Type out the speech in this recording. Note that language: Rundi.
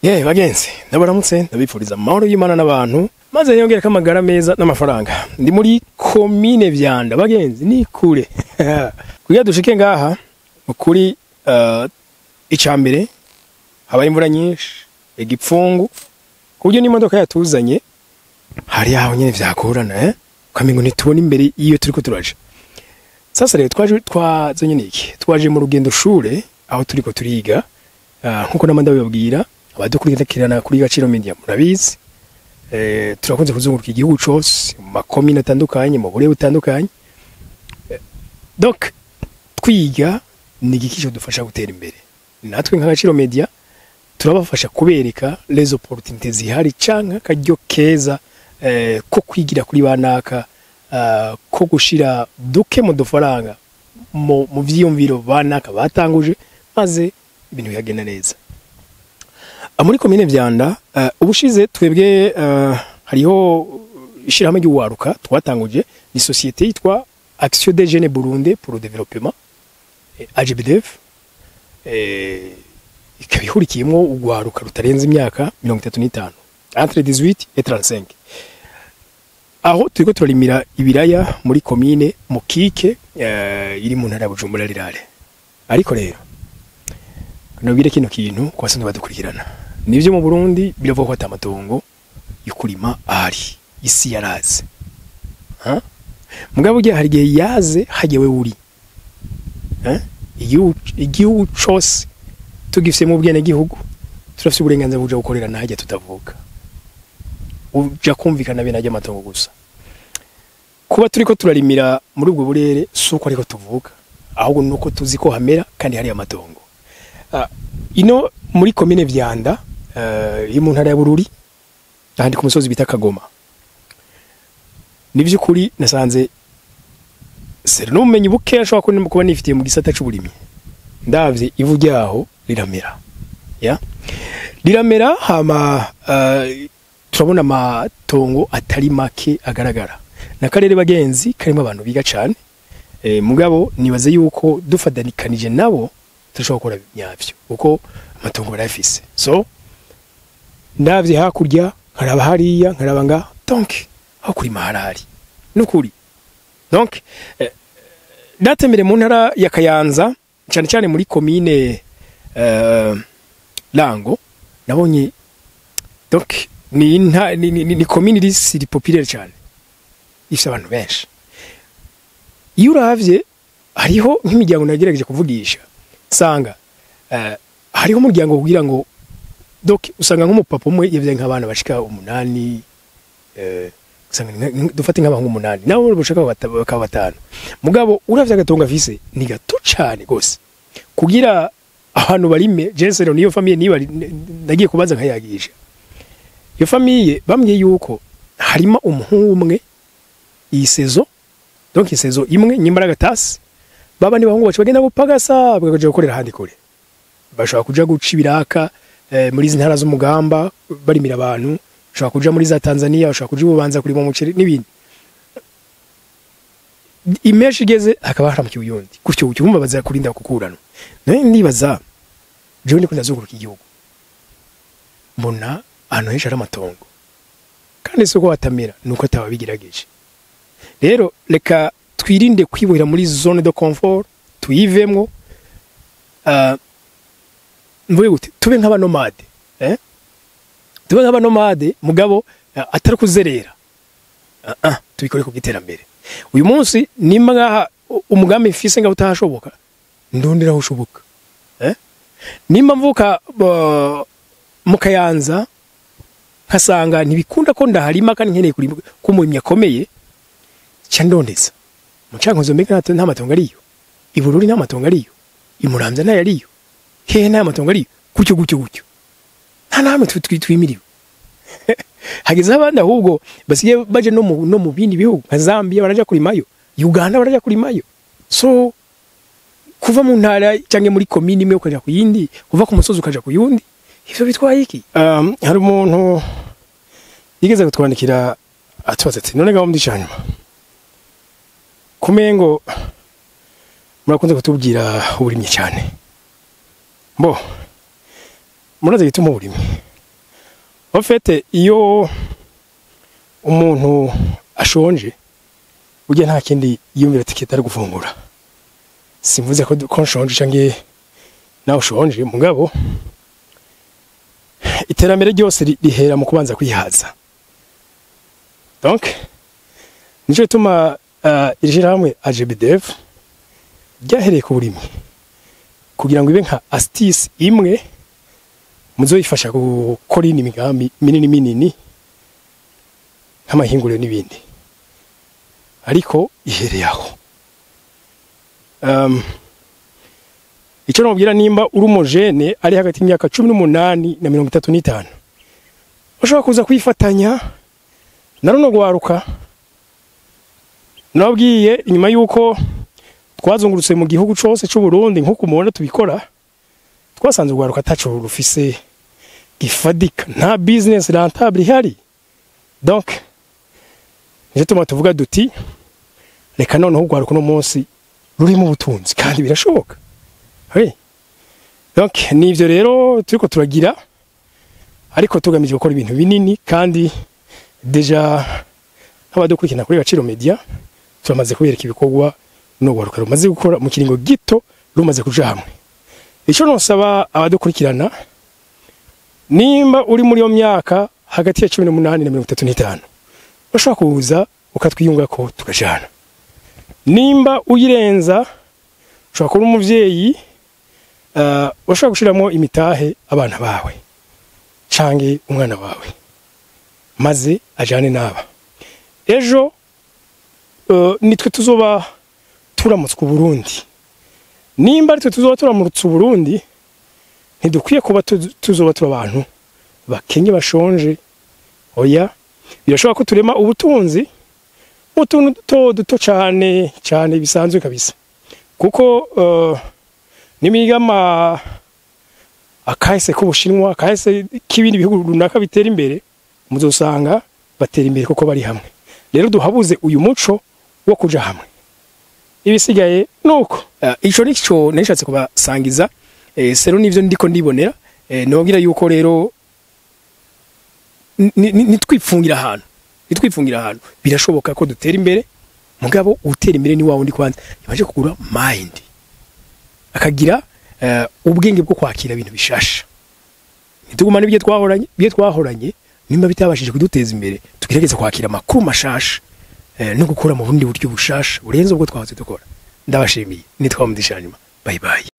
Ye bagenzi, ndabaramutse, ndabifuriza amahoro y'Imana n'abantu, maze yongere amagara meza n'amafaranga. Ndi muri komine Vyanda, bagenzi, ni kure. Kugira dushike ngaha ukuri, icambere habaye imvura nyinshi, igipfungu, kuburyo n'imodoka yatuzanye hari aho nyene vyagorana, ukamengo ntitubona imbere iyo turiko turaja. Sasa rero twaje, twazanye niki? Twaje mu rugendo shure aho turiko turiga, nkuko nama ndabibabwira abadukurikirana kuri Gaciro Media murabizi. Turakunze kuzunguruka igihugu cose mu makomine atandukanye, mu burere butandukanye. Donc twiga ni igiki dufasha gutera imbere. Natwe nka Gaciro Media turabafasha kubereka les opportunités zihari canke akaryo keza ko kwigira kuri banaka, ko gushira duke mu dufaranga mu vyiyumviro banaka batanguje, maze ibintu bikagenda neza. Muri komine Vyanda, ubushize twebwe hariho ishirahamwe ry'uwaruka twatanguje, ni société yitwa Action des Jeunes Burundi pour le Développement, AJBDF, ikaba ihurikiyemwo urwaruka rutarenze imyaka 35, entre 18 et 35. Aho turiko turarimira ibiraya muri komine Mukike, iri mu ntara ya Bujumbura Rurale. Ariko rero nabwire kino kintu kwa basanzwe badukurikirana, nivyo, mu Burundi biravuga ko atamatongo yo kurima ahari, isi yaraze. Ha? Mugabo burya hari igihe yaze hagewe uri, eh? Igihugu cose tugifisemo ubwene gihugu, turafise uburenganzira buja gukorera nahajya tutavuka, uja kumvikana bene ajya amatongo. Gusa kuba turiko turarimira muri ubwo burere si uko ariko tuvuka, ahubwo nuko tuzi ko hamera kandi hari amatongo. Ino muri komine Vyanda, iri mu ntara ya Bururi, ahandi ku musozi bita Kagoma, ni by'ukuri nasanze sero n'ubumenyi buke ashobora kuba nifitiye mu gisata c'uburimyi. Ndavye ivu ryaho riramera, ya riramera. Hama turabona amatongo atari make agaragara n'akarere, bagenzi, karimo abantu biga cane. Mugabo nibaze yuko dufadanikanije nabo turashobora gukora nyavyo, kuko amatongo barayafise. So ndavye hakurya, nkaraba hariya, nkaraba nga, donc aho kurima harahari nukuri. Donc natembere mu ntara ya Kayanza, cyane cyane muri komine Rango, nabonye donc ni inta ni komine iri surpopulaire cyane, ifite abantu benshi. Iyo uravye hariho nk'imiryango nagerageje kuvugisha, sanga hariho umuryango kugira ngo, donc usanga nk'umupapa umwe yavyaye nk'abana bashika umunani, usanga dufate nk'abahungu umunani, nabo bashaka bakaba batanu. Mugabo uravye agatongo afise ni gato cane gose kugira abantu barime. Jensen niyo famille niba nagiye kubaza nkayagisha iyo famille, bambwiye yuko harimo umuhungu umwe iyi saison, donc saison imwe nyimara gatasi, baba ni bahungu bacu bagenda gupagasa, bakaja gukorera ahandi kure. Bashobora kuja guca ibiraka muri izi ntara z'umugamba barimira abantu, bashobora kuja muri za Tanzania, bashobora kuja ububanza kurima umuceri n'ibindi. Imeshi igeze hakaba haramukiye uyundi, gutyo gutyo, bumva baza kurinda kukurana. Nawe ndibaza, jewe ndiko ndazunguruka igihugu, mbona ahantu henshi hari amatongo, kandi si uko batamera, nuko atababigerageje. Rero reka twirinde kwibohera muri zone de confort, tuyivemwo. Mvuge gute? Tube nk'abanomade, eh? Tube nk'abanomade, mugabo atari kuzerera. Tubikore ku bw'iterambere. Uyu munsi nimba ngaha umugambi mfise ngaho utahashoboka, ndondera aho ushoboka, eh? Nimba mvuka mu Kayanza, nkasanga ntibikunda ko ndaharima kandi nkeneye kurima kumurimyi akomeye, ca ndondeza mu Cankuzo, mbega nta matongo ariyo? Ibururi nta matongo ariyo? Imuramvya ntayo ariyo? Hehe nta matongo ariyo? Gutyo gutyo gutyo, nta namwe twimiriwe. Hageze abandi ahubwo basigaye baje no mu bindi bihugu nka Zambia, baraja kurimayo, Uganda baraja kurimayo. So kuva mu ntara cyangwa muri komini imwe ukaja ku yindi, kuva ku musozi ukaja ku yundi, ivyo bitwaye iki? Hari umuntu yigeze kutwandikira atubaza ati: "None gaho ndisha nyuma kumengo murakunze kutubwira uburimyi cyane." Bo muraze gituma uburimyi En fait, iyo umuntu ashonje, burya nta kindi yiyumvira ati kitari gufungura. Simvuze ko nshonje canke nawe ushonje, mugabo iterambere ryose rihera mu kubanza kwihaza. Donc nico gituma iri shirahamwe AGBDF ryahereye ku burimyi kugira ngo ibe nka astuce imwe muzoyifasha gukora iyindi migambi minini minini nk'amahinguriro n'ibindi, ariko ihereye aho. Icyo nobwira, nimba uri umujene ari hagati y'imyaka 18 na 35, ushobora kuza kwifatanya na runo rwaruka. Nababwiye inyuma yuko twazungurutse mu gihugu cose c'u Burundi, nk'uko mubona tubikora, twasanze urwaruka ataco rufise gifadika, nta business rentable ihari. Donc nico tuma tuvuga duti reka noneho urwaruka uno munsi rurimo ubutunzi, kandi birashoboka. Hey. Donc nivyo rero turiko turagira, ariko tugamije gukora ibintu binini. Kandi déjà nk'abadukurikirana kuri Gaciro Media, turamaze kubereka ibikorwa n'urwaruka rumaze gukora mu kiringo gito rumaze kuja hamwe. Ico nosaba abadukurikirana, nimba uri muri iyo myaka hagati ya 18 na 35, ushobora kuza ukatwiyungako tukajana. Nimba uyirenza, ushobora kuba umuvyeyi, ushobora gushiramo imitahe abana bawe canke umwana wawe, maze ajane n'aba ejo. Nitwe tuzoba turamutswa Burundi. Nimba ari twe tuzoba turamutse Burundi, ntidukwiye kuba tuzoba turi abantu bakenye, bashonje. Oya, birashoboka ko turema ubutunzi mu tuntu duto duto cyane cyane bisanzwe kabisa, kuko nimigama akahise k'Ubushinwa, akahise k'ibindi bihugu runaka bitera imbere, muzosanga batera imbere kuko bari hamwe. Rero duhabuze uyu muco wo kuja hamwe, ibisigaye nuko. Ico nico nashatse kubasangiza. Sero nivyo ndiko ndibonera. Nobwira yuko rero nitwipfungira ahantu, birashoboka ko dutera imbere. Mugabo utera imbere ni wawe ndi kwanza yabaje kugura mind, akagira ubwenge bwo kwakira ibintu bishasha. Ntitugumane ibyo twahoranye. Nimba bitabashije kuduteza imbere, tugerageze kwakira amakuru mashasha no gukora mu bundi buryo bushasha burenze ubwo twahoze dukora. Ndabashimiye, nitwa Mudisha. Nyuma, bye bye.